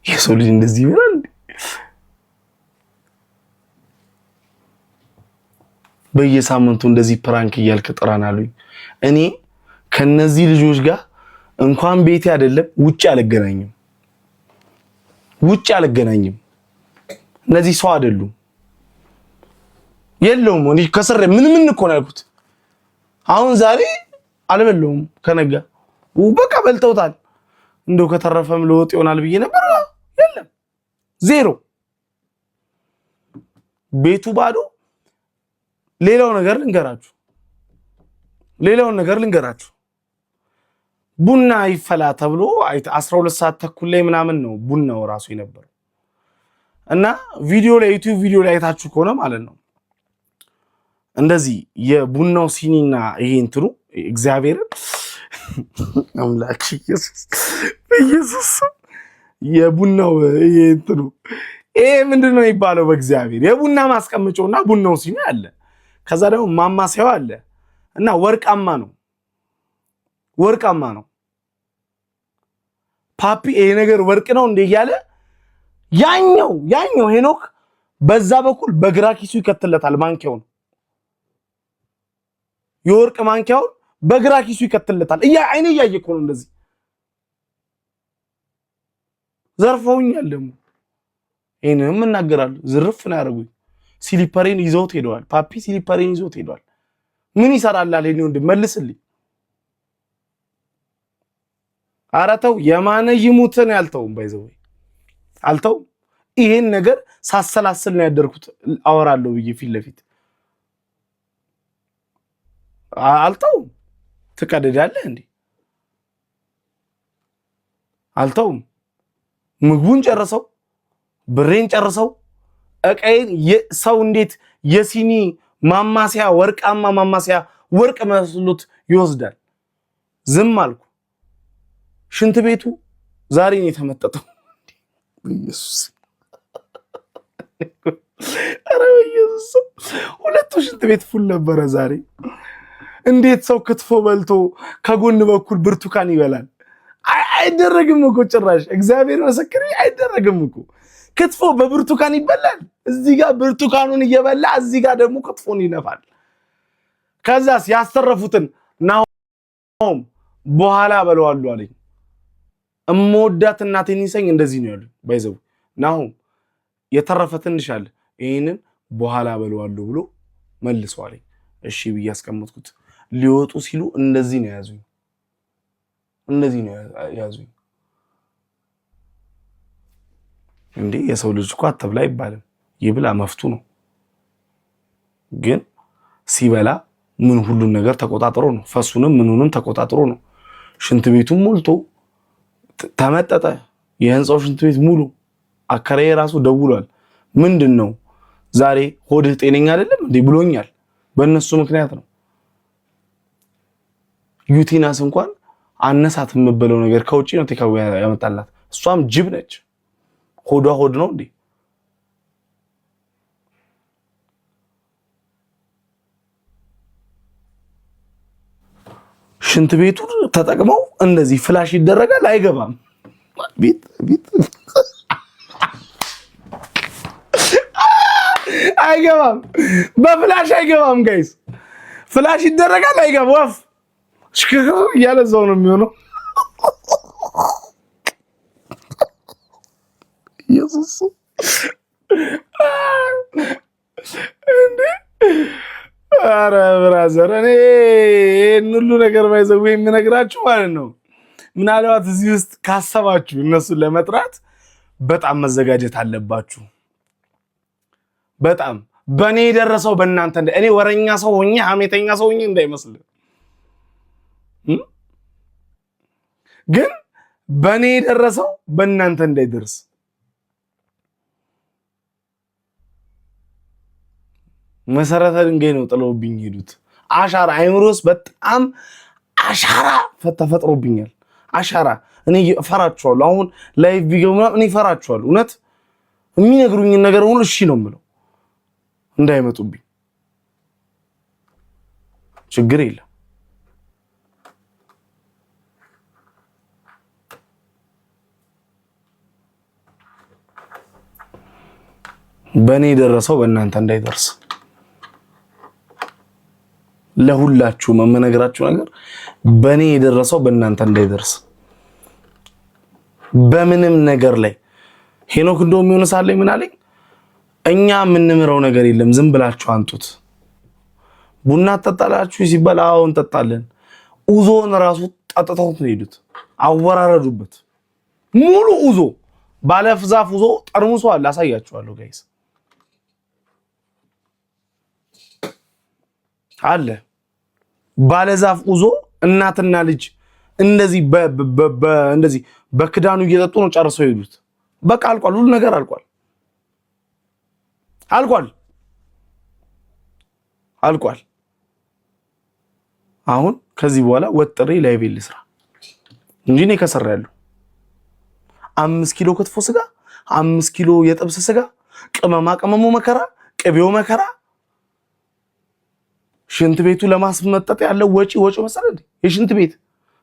የሰው ልጅ እንደዚህ ይበላል እንዴ? በየሳምንቱ እንደዚህ prank እያልክ ጥራን አሉኝ። እኔ ከነዚህ ልጆች ጋር እንኳን ቤቴ አይደለም ውጭ አልገናኝም፣ ውጭ አልገናኝም። እነዚህ ሰው አይደሉም። የለውም እኔ ከስሬ ምን ምን እኮ ነው ያልኩት። አሁን ዛሬ አልበለውም፣ ከነጋ በቃ በልተውታል። እንደው ከተረፈም ለወጥ ይሆናል ብዬ ነበር። የለም ዜሮ፣ ቤቱ ባዶ። ሌላው ነገር ልንገራችሁ፣ ሌላውን ነገር ልንገራችሁ። ቡና ይፈላ ተብሎ 12 ሰዓት ተኩል ላይ ምናምን ነው ቡናው ራሱ የነበረው እና ቪዲዮ ላይ ዩቲዩብ ቪዲዮ ላይ አይታችሁ ከሆነ ማለት ነው እንደዚህ የቡናው ሲኒና ይሄ እንትኑ እግዚአብሔርን አምላክ ኢየሱስ ኢየሱስ የቡናው ይሄ እንትኑ ይሄ ምንድን ነው የሚባለው? በእግዚአብሔር የቡና ማስቀመጫውና ቡናው ሲኒ አለ። ከዛ ደግሞ ማማሰያው አለ እና ወርቃማ ነው፣ ወርቃማ ነው። ፓፒ ይሄ ነገር ወርቅ ነው እንደ እያለ ያኛው ሄኖክ በዛ በኩል በግራ ኪሱ ይከትለታል ማንኪያውን፣ የወርቅ ማንኪያውን በግራ ኪሱ ይከትለታል። እያ አይኔ እያየ እኮ ነው እንደዚህ ዘርፈውኛል። ደግሞ ይሄንንም እናገራለሁ። ዝርፍ ነው ያደረጉኝ። slipper ኤን ይዘውት ሄደዋል። ፓፒ slipper ኤን ይዘውት ሄደዋል። ምን ይሰራላል? የኔ ወንድም መልስልኝ። ኧረ ተው፣ የማነ ይሙትን ያልተውም by the way አልተውም። ይሄን ነገር ሳሰላስል ነው ያደርኩት። አወራለሁ ብዬ ፊት ለፊት አልተውም። ትቀድዳለህ እንዴ? አልተውም። ምግቡን ጨርሰው፣ ብሬን ጨርሰው፣ እቃዬን ሰው እንዴት የሲኒ ማማሰያ ወርቃማ ማማሰያ ወርቅ መስሎት ይወስዳል? ዝም አልኩ። ሽንት ቤቱ ዛሬ ነው የተመጠጠው። ኢየሱስ ኧረ በኢየሱስ ሁለቱ ሽንት ቤት full ነበረ ዛሬ። እንዴት ሰው ክትፎ በልቶ ከጎን በኩል ብርቱካን ይበላል? አይደረግም እኮ ጭራሽ። እግዚአብሔር ምስክሬ አይደረግም እኮ። ክትፎ በብርቱካን ይበላል። እዚህ ጋር ብርቱካኑን እየበላ እዚህ ጋር ደግሞ ክትፎን ይነፋል። ከዛስ ያስተረፉትን ናሆም በኋላ በለዋሉ አለኝ። እምወዳት እናቴን ይሰኝ እንደዚህ ነው ያሉኝ። by the way ናሆም የተረፈ ትንሽ አለ፣ ይህንን በኋላ በለዋለሁ ብሎ መልሶ አለኝ። እሺ ብዬ ያስቀመጥኩት። ሊወጡ ሲሉ እንደዚህ ነው ያዙኝ፣ እንደዚህ ነው ያዙኝ። እንዴ የሰው ልጅ እኮ አትብላ አይባልም፣ ይብላ መፍቱ ነው። ግን ሲበላ ምን ሁሉን ነገር ተቆጣጥሮ ነው፣ ፈሱንም ምኑንም ተቆጣጥሮ ነው። ሽንት ቤቱን ሞልቶ ተመጠጠ። የህንፃው ሽንት ቤት ሙሉ። አከራዬ ራሱ ደውሏል። ምንድን ነው ዛሬ ሆድህ ጤነኛ አይደለም እንዴ ብሎኛል። በእነሱ ምክንያት ነው። ዩቲናስ እንኳን አነሳት የምበለው ነገር ከውጭ ነው takeaway ያመጣላት። እሷም ጅብ ነች። ሆዷ ሆድ ነው እንዴ? ሽንት ቤቱ ተጠቅመው እንደዚህ flush ይደረጋል። አይገባም። ቤት ቤት አይገባም። በ flush አይገባም። guys flush ይደረጋል፣ አይገባም። ወፍ ሽክር እያለ እዛው ነው የሚሆነው። ኢየሱስ እንዴ! አረ brother፣ እኔ ይሄን ሁሉ ነገር by the way የምነግራችሁ ማለት ነው። ምናልባት እዚህ ውስጥ ካሰባችሁ እነሱን ለመጥራት በጣም መዘጋጀት አለባችሁ። በጣም በእኔ የደረሰው በእናንተ እንደ እኔ ወረኛ ሰው ሆኜ ሀሜተኛ ሰው ሆኜ እንዳይመስል፣ ግን በእኔ የደረሰው በእናንተ እንዳይደርስ መሰረተ ድንጋይ ነው ጥለውብኝ ሄዱት። አሻራ አይምሮስ በጣም አሻራ ተፈጥሮብኛል። አሻራ እኔ እፈራችኋለሁ። አሁን live ቢገቡ ምናምን እኔ እፈራችኋለሁ። እውነት የሚነግሩኝን ነገር ሁሉ እሺ ነው የምለው፣ እንዳይመጡብኝ ችግር የለም። በእኔ የደረሰው በእናንተ እንዳይደርስ። ለሁላችሁም የምነግራችሁ ነገር በእኔ የደረሰው በእናንተ እንዳይደርስ። በምንም ነገር ላይ ሄኖክ እንደውም የሆነ ሰዓት ላይ ምን አለኝ፣ እኛ የምንምረው ነገር የለም፣ ዝም ብላችሁ አንጡት። ቡና ትጠጣላችሁ ሲባል አዎ እንጠጣለን። ኡዞን ራሱ ጠጥተውት ነው የሄዱት። አወራረዱበት። ሙሉ ኡዞ፣ ባለዛፍ ኡዞ ጠርሙሶ አለ፣ አሳያችኋለሁ guys፣ አለ ባለዛፍ ኡዞ። እናትና ልጅ እንደዚህ እንደዚህ በክዳኑ እየጠጡ ነው ጨርሰው የሄዱት። በቃ አልቋል፣ ሁሉ ነገር አልቋል፣ አልቋል፣ አልቋል። አሁን ከዚህ በኋላ ወጥሬ live ልስራ እንጂ እኔ ከሰራ ያለው 5 ኪሎ ክትፎ ስጋ፣ 5 ኪሎ የጥብስ ስጋ፣ ቅመማ ቅመሙ መከራ፣ ቅቤው መከራ፣ ሽንት ቤቱ ለማስመጠጥ ያለው ወጪ ወጪ መሰለ እንዴ? የሽንት ቤት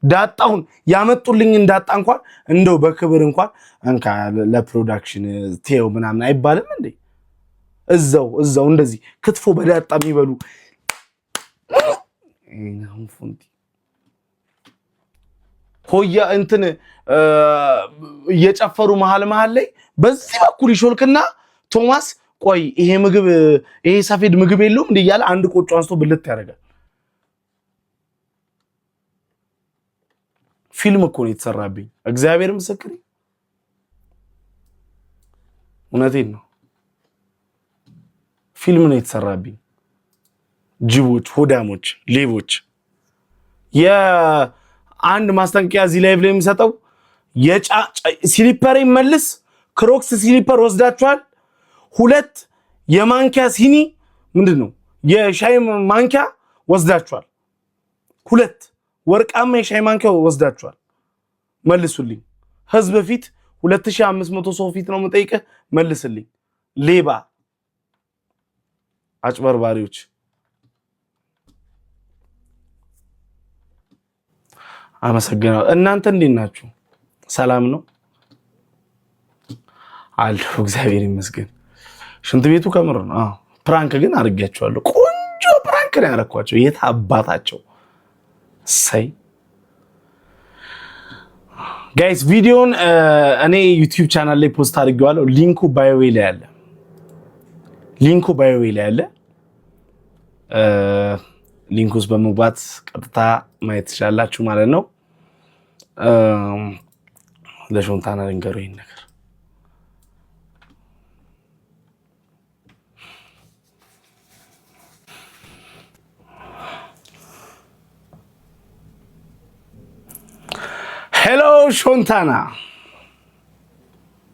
ዳጣውን ያመጡልኝን ዳጣ እንኳን እንደው በክብር እንኳን እንካ ለ production ቴው ምናምን አይባልም እንዴ? እዛው እዛው እንደዚህ ክትፎ በዳጣ የሚበሉ ፎንቲ ሆያ እንትን እየጨፈሩ መሀል መሀል ላይ በዚህ በኩል ይሾልክና ቶማስ ቆይ ይሄ ምግብ ይሄ ሰፌድ ምግብ የለውም እንዲህ እያለ አንድ ቆጮ አንስቶ ብልት ያደርጋል። ፊልም እኮ ነው የተሰራብኝ። እግዚአብሔር ምስክሬ፣ እውነቴን ነው። ፊልም ነው የተሰራብኝ። ጅቦች፣ ሆዳሞች፣ ሌቦች። የአንድ ማስጠንቀቂያ እዚህ live ላይ የሚሰጠው slipper መልስ፣ Crocs slipper ወስዳችኋል። ሁለት የማንኪያ ሲኒ ምንድን ነው የሻይ ማንኪያ ወስዳችኋል። ሁለት ወርቃማ የሻይ ማንኪያ ወስዳችኋል። መልሱልኝ። ህዝብ ፊት፣ 2500 ሰው ፊት ነው የምጠይቅህ። መልስልኝ። ሌባ አጭበርባሪዎች። አመሰግናለሁ። እናንተ እንዴት ናችሁ? ሰላም ነው አለሁ። እግዚአብሔር ይመስገን። ሽንት ቤቱ ከምር ነው። Prank ግን አድርጌያቸዋለሁ። ቆንጆ prank ነው ያደረኳቸው። የት አባታቸው ሰይ guys፣ ቪዲዮን እኔ YouTube channel ላይ post አድርጌዋለሁ። Link ኡ bio ላይ አለ። Link ኡ bio ላይ አለ። Link ውስጥ በመግባት ቀጥታ ማየት ትችላላችሁ ማለት ነው። ለሾንታና ልንገሩ ይህን ነገር። Hello ሾንታና።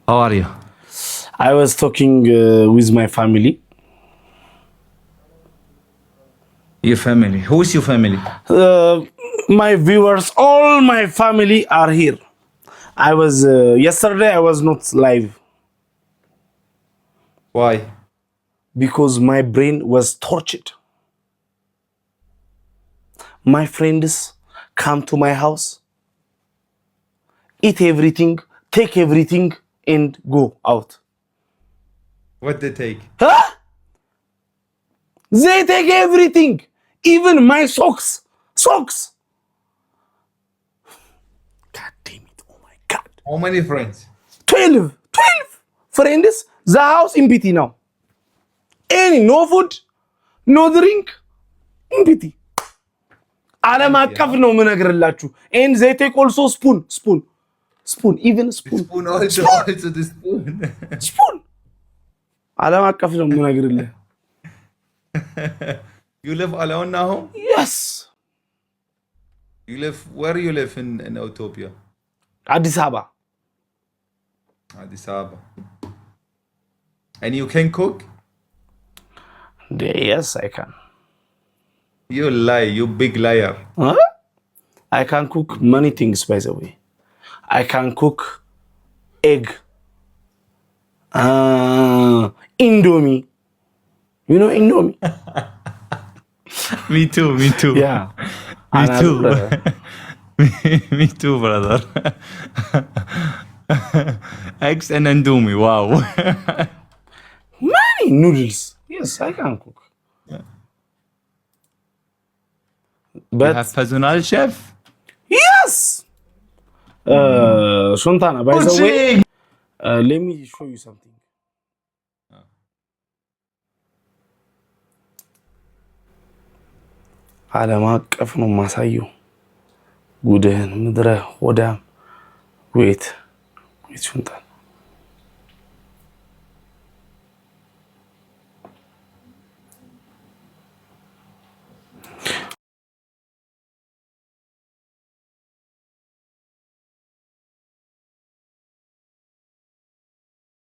How are you? I was talking with my family. Your family. Who is your family? My viewers, all my family are here. I was yesterday I was not live. Why? Because my brain was tortured. My friends come to my house, eat everything, take everything, and go out. What they take? Huh? They take everything, even my socks. Socks. God damn it! Oh my God. How many friends? 12. 12 friends. The house empty now. Any no food, no drink, empty. ዓለም አቀፍ ነው የምነግርላችሁ። And they take also spoon, spoon, spoon, even spoon. Spoon also, also the spoon. Spoon። ዓለም አቀፍ ነው የምነግርልህ። You live alone now? Yes. You live where you live in Ethiopia? አዲስ አበባ። Addis Ababa. And you can cook? Yes, I can. You lie, you big liar. I can cook many things, by the way. I can cook egg, Indomie. You know Indomie? Me too, me too. Yeah. Me too. Me too, brother. Eggs and Indomie. Wow. Man. Noodles, yes, I can cook. You But have personal chef? Yes, ሾንታና, by the way, let me show you something. ዓለም አቀፍ ነው የማሳየው። ጉድህን ምድረ ሆዳም። Wait, wait, ሾንታን።